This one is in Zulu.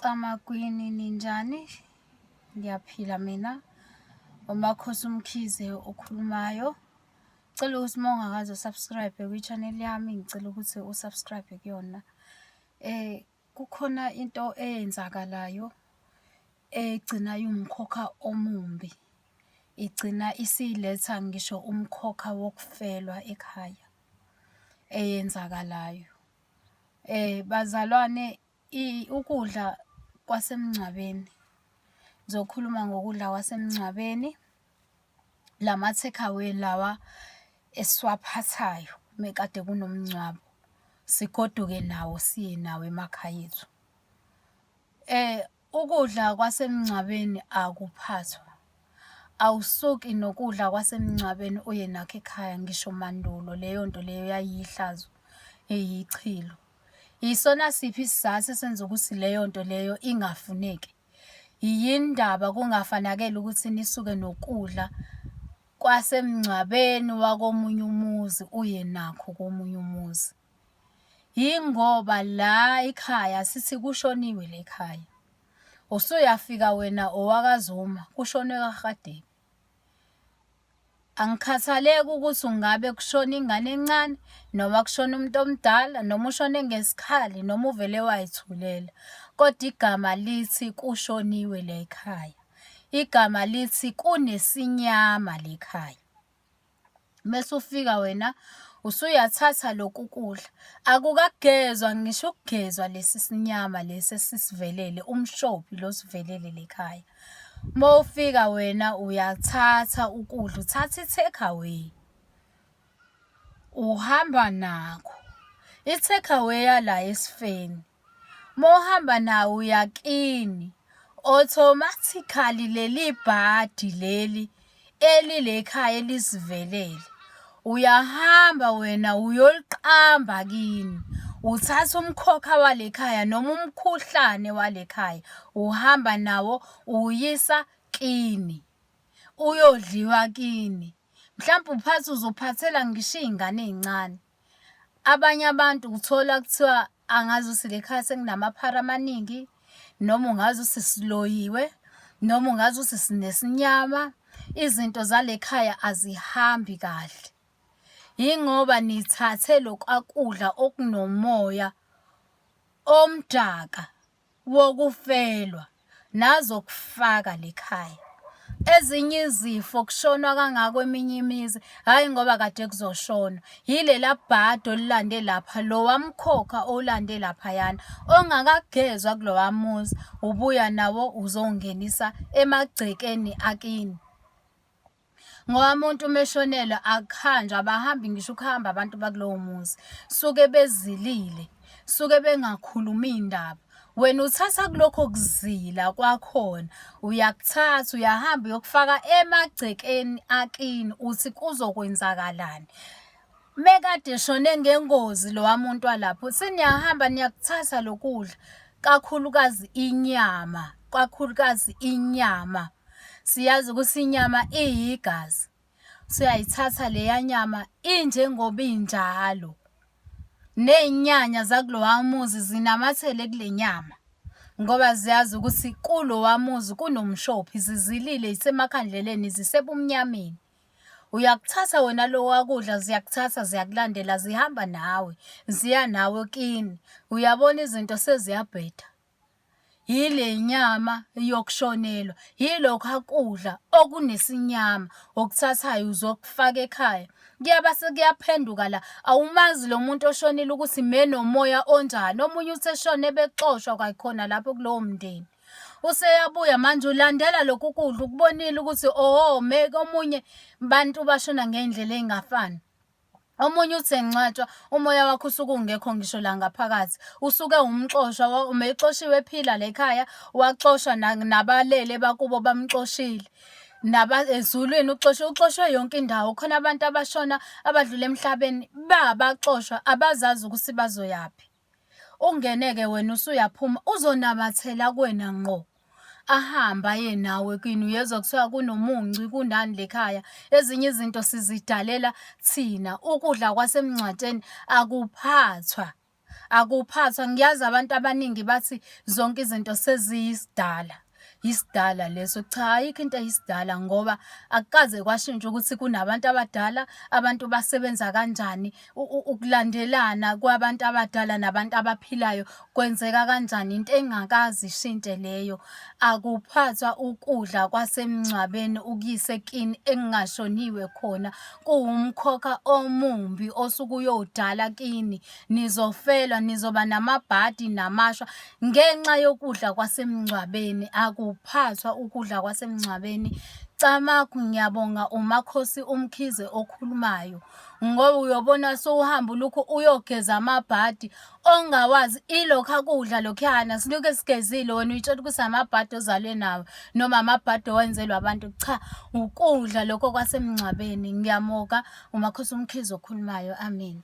Camagwini ninjani? Ngiyaphila mina. UMakhosi uMkhize okhulumayo. Cela ukuthi uma ungakaze u-subscribe kwi-channel yami, ngicela ukuthi u-subscribe kuyona. Kukhona into eyenzakalayo egcina iwumkhokha omumbi, igcina isiletha ngisho umkhokha wokufelwa ekhaya eyenzakalayo. Bazalwane ukudla kwasemngcwabeni, ngizokhuluma ngokudla kwasemngcwabeni, lama-takeaway lawa esiwaphathayo mekade kunomngcwabo, sigoduke nawo siye nawo emakhaya ethu. Ukudla kwasemngcwabeni akuphathwa. Awusuki nokudla kwasemngcwabeni uye nakho ekhaya ngisho mandulo leyo nto leyo yayiyihlazo, iyichilo. Yisona siphi isizathu esenza ukuthi leyo nto leyo ingafuneki? Yini ndaba kungafanakele ukuthi nisuke nokudla kwasemngcwabeni wakomunye umuzi uye nakho komunye umuzi? Yingoba la ekhaya sithi kushoniwe la ekhaya. Usuyafika wena owakaZuma kushonwe kaRhadebe. Angikhathaleki ukuthi ungabe kushone ingane encane noma kushone umuntu omdala noma ushone ngesikhali noma uvele wayithulela, kodwa igama lithi kushoniwe la ekhaya. Igama lithi kunesinyama la ekhaya. Mese ufika wena usuyathatha lokhu kudla, akukagezwa ngisho ukugezwa lesi sinyama lesi esisivelele, umshophi lo osivelele la ekhaya. Uma ufika wena uyathatha ukudla, uthatha i-take away, uhamba nakho. I-take away yala esifeni. Uma uhamba nawo uya kini, automatically leli bhadi leli elile ekhaya elisivelele, uyahamba wena uyoliqamba kini. Uthatha umkhokha wale khaya noma umkhuhlane wale khaya, uhamba nawo uwuyisa kini, uyodliwa kini. Mhlampe uphathe uzophathela ngisho iy'ngane ey'ncane. Abanye abantu uthola kuthiwa angazi ukuthi le khaya sekunamaphara amaningi noma ungazi ukuthi siloyiwe noma ungazi ukuthi sinesinyama. Izinto zale khaya azihambi kahle. Yingoba nithathe lokwa kudla okunomoya omdaka wokufelwa nazokufaka lekhaya. Ezinye izifo kushonwa kangako eminye imizi, hhayi ngoba kade kuzoshonwa. Yilela bhadi olilande lapha, lowa mkhokha owulande laphayana, ongakagezwa kulowa muzi, ubuya nawo uzongenisa emagcekeni akini. Ngoba umuntu uma eshonelwe akuhanjwa, abahambi ngisho ukuhamba abantu bakulowo muzi. Suke bezilile, suke bengakhulumi iy'ndaba. Wena uthatha kulokho kuzila kwakhona, uyakuthatha uyahamba uyokufaka emagcekeni akini uthi kuzokwenzakalani. Mekade eshone ngengozi lowa muntu walapho, seniyahamba niyakuthatha lokudla, kakhulukazi inyama, kakhulukazi inyama. Siyazi ukuthi inyama iyigazi. Siyayithatha leya nyama injengoba injalo. Ney'nyanya zakulowa muzi zinamathele kule nyama ngoba ziyazi ukuthi kulowa muzi kunomshophi, zizilile zisemakhandleleni, zisebumnyameni. Uyakuthatha wena lowa kudla ziyakuthatha ziyakulandela zihamba nawe, ziya nawe kini. Uyabona izinto seziyabheda. Yile nyama yokushonelwa, yilokhu akudla okunesinyama okuthathayo uzokufaka ekhaya. Kuyaba sekuyaphenduka la, awumazi lo muntu oshonile ukuthi menomoya onjani. Omunye uthi eshone bexoshwa kwayikhona lapho kulowo mndeni. Useyabuya manje ulandela lokhu kudla ukubonile ukuthi oho meke omunye bantu bashona ngey'ndlela ey'ngafani. Omunye uthi engcwatshwa umoya wakhe usuke ungekho ngisho la ngaphakathi, usuke umxoshwa uma exoshiwe ephila la ekhaya waxoshwa nabalele bakubo bamxoshile. Naba ezulwini uxoshwe uxoshwe yonke indawo. Khona abantu abashona abadlula emhlabeni babaxoshwa abazazi ukuthi bazoyaphi. Ungene-ke wena usuyaphuma uzonamathela kuwena ngqo. Ahambe aye nawe kini uyezwa kuthiwa kunomunci kunani lekhaya. Ezinye izinto sizidalela thina. Ukudla kwasemngcwatsheni akuphathwa. Akuphathwa, ngiyazi abantu abaningi bathi zonke izinto seziyisidala. Yisidala leso. Cha, ayikho into eyisidala ngoba akukaze kwashintsha ukuthi kunabantu abadala, abantu basebenza kanjani, ukulandelana kwabantu abadala nabantu abaphilayo kwenzeka kanjani, into engakaze ishintshe leyo. Akuphathwa ukudla kwasemngcwabeni ukuyise kini ekungashoniwe khona, kuwumkhokha omumbi osuke uyowudala kini. Nizofelwa, nizoba namabhadi namashwa ngenxa yokudla kwasemngcwabeni. Akuphathwa ukudla kwasemngcwabeni. Camagu, ngiyabonga uMakhosi uMkhize okhulumayo ngoba uyobona sowuhamba ulokhu uyogeza amabhadi ongawazi ilokhu akudla lokhuyana silokhu sigezile wena uyitshela ukuthi amabhadi ozalwe nawo noma amabhadi owenzelwa abantu. Cha, ukudla lokho kwasemngcwabeni. Ngiyamoka uMakhosi uMkhize okhulumayo. Amen.